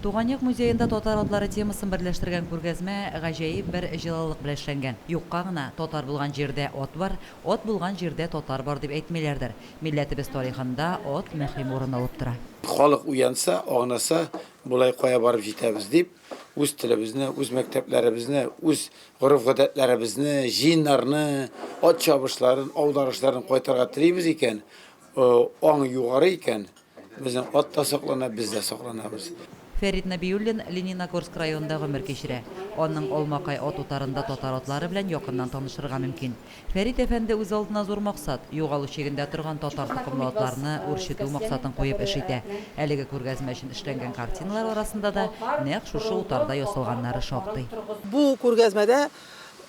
Туган як музеенда татар атлары темасын берләштергән күргәзмә гаҗәеп бер җылылык белән эшләнгән. Юкка гына, татар булган җирдә ат бар, ат булган җирдә татар бар дип әйтмиләрдер. Милләтебез тарихында ат мөһим урын алып тора. Халык уянса, аңласа, болай кая барып җитәбез дип, үз телебезне, үз мәктәпләребезне, үз гореф-гадәтләребезне, җыеннарны, ат чабышларын, аударышларын кайтарга телибез икән, аң югары икән, безнең ат та саклана, без дә сакланабыз. Фәрит Нәбиуллин Лениногорск районында гомер кичерә. Аның Алмакай ат утарында татар атлары белән якыннан танышырга мөмкин. Фәрит әфәнде үз алдына зур максат, югалу чигендә торган татар токымлы атларны үрчетү максатын куеп эш итә. Әлеге күргәзмә өчен эшләнгән картиналар арасында да нәкъ шушы утарда ясалганнары шактый. Бу күргәзмәдә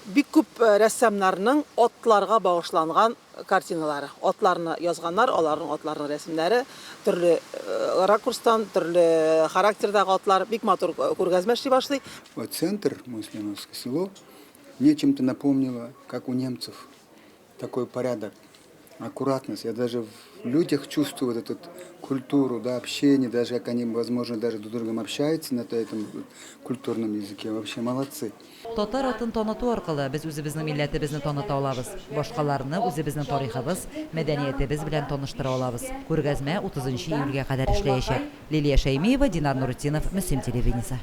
бик күп рәссамнарның атларга багышланган картиналары. Атларны язганнар, аларның атларының рәсемнәре төрле ракурстан, төрле характердагы атлар. Бик матур күргәзмә эшли башлый. Вот центр, Муслимовское село, мне чем-то напомнило, как у немцев, такой порядок, аккуратность. Я даже в людях чувствую вот эту культуру, да, общение, даже как они, возможно, даже друг с другом общаются на этом культурном языке. Вообще молодцы. Татар атын таныту аркылы без үзебезнең милләтебезне таныта алабыз, башкаларны үзебезнең тарихыбыз, мәдәниятебез белән таныштыра алабыз. Күргәзмә 30 июльгә кадәр эшләячәк. Лилия Шәймиева, Динар Нуретдинов, Мөслим телевидениесе.